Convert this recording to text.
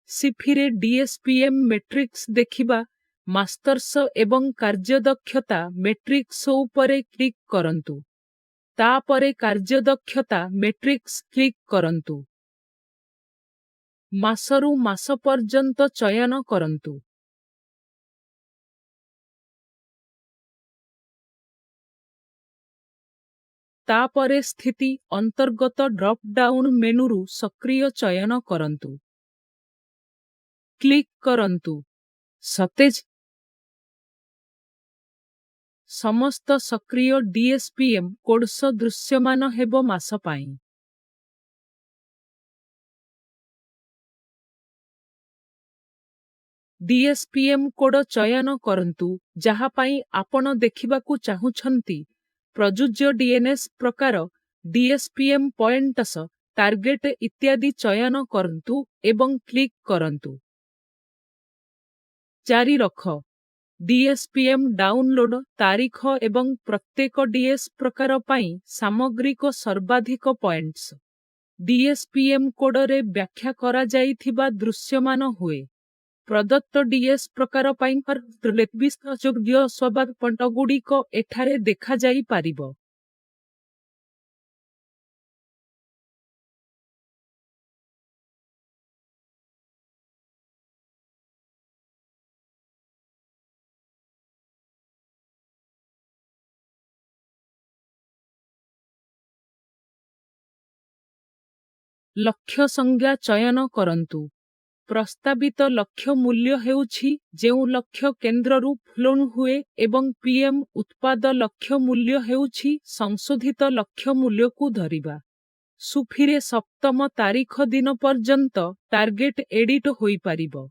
ସିଫିରେ ଡିଏସ୍ପିଏମ୍ metrics ଦେଖିବା Masters ଏବଂ କାର୍ଯ୍ୟଦକ୍ଷତା ମେଟ୍ରିକ୍ସ ଉପରେ କ୍ଲିକ୍ କରନ୍ତୁ। ତାପରେ କାର୍ଯ୍ୟଦକ୍ଷତା ମେଟ୍ରିକ୍ସ କ୍ଲିକ୍ କରନ୍ତୁ। ମାସରୁ ମାସ ପର୍ଯ୍ୟନ୍ତ ଚୟନ କରନ୍ତୁ। ତାପରେ ସ୍ଥିତି ଅନ୍ତର୍ଗତ ଡ୍ରପ୍ ଡାଉନ୍ ମେନୁରୁ ସକ୍ରିୟ ଚୟନ କରନ୍ତୁ। କ୍ଲିକ୍ କରନ୍ତୁ। ସତେଜ। ସମସ୍ତ ସକ୍ରିୟ ଡିଏସ୍ପିଏମ୍ କୋଡ୍ସ ଦୃଶ୍ୟମାନ ହେବ ମାସ ପାଇଁ। ଡିଏସ୍ପିଏମ୍ କୋଡ୍ ଚୟନ କରନ୍ତୁ ଯାହା ପାଇଁ ଆପଣ ଦେଖିବାକୁ ଚାହୁଁଛନ୍ତି, ପ୍ରଯୁଜ୍ୟ ଡିଏନ୍ଏସ୍ ପ୍ରକାର, ଡିଏସ୍ପିଏମ୍ ପଏଣ୍ଟସ୍, ଟାର୍ଗେଟ୍ ଇତ୍ୟାଦି ଚୟନ କରନ୍ତୁ ଏବଂ କ୍ଲିକ୍ କରନ୍ତୁ। ଜାରି ରଖ। ଡିଏସ୍ପିଏମ୍ ଡାଉନଲୋଡ୍ ତାରିଖ ଏବଂ ପ୍ରତ୍ୟେକ ଡିଏସ୍ ପ୍ରକାର ପାଇଁ ସାମଗ୍ରିକ ସର୍ବାଧିକ ପଏଣ୍ଟସ୍। ଡିଏସ୍ପିଏମ୍ କୋଡରେ ବ୍ୟାଖ୍ୟା କରାଯାଇଥିବା ଦୃଶ୍ୟମାନ ହୁଏ। ପ୍ରଦତ୍ତ ଡିଏସ୍ ପ୍ରକାର ପାଇଁ ଗୁଡ଼ିକ ଏଠାରେ ଦେଖାଯାଇପାରିବ। ଲକ୍ଷ୍ୟ ସଂଜ୍ଞା ଚୟନ କରନ୍ତୁ। ପ୍ରସ୍ତାବିତ ଲକ୍ଷ୍ୟ ମୂଲ୍ୟ ହେଉଛି ଯେଉଁ ଲକ୍ଷ୍ୟ କେନ୍ଦ୍ରରୁ ଫ୍ଲୋନ୍ ହୁଏ ଏବଂ ପିଏମ୍ ଉତ୍ପାଦ ଲକ୍ଷ୍ୟ ମୂଲ୍ୟ ହେଉଛି ସଂଶୋଧିତ ଲକ୍ଷ୍ୟ ମୂଲ୍ୟକୁ ଧରିବା। ସୁଫିରେ 7ମ ତାରିଖ ଦିନ ପର୍ଯ୍ୟନ୍ତ ଟାର୍ଗେଟ୍ ଏଡିଟ୍ ହୋଇପାରିବ।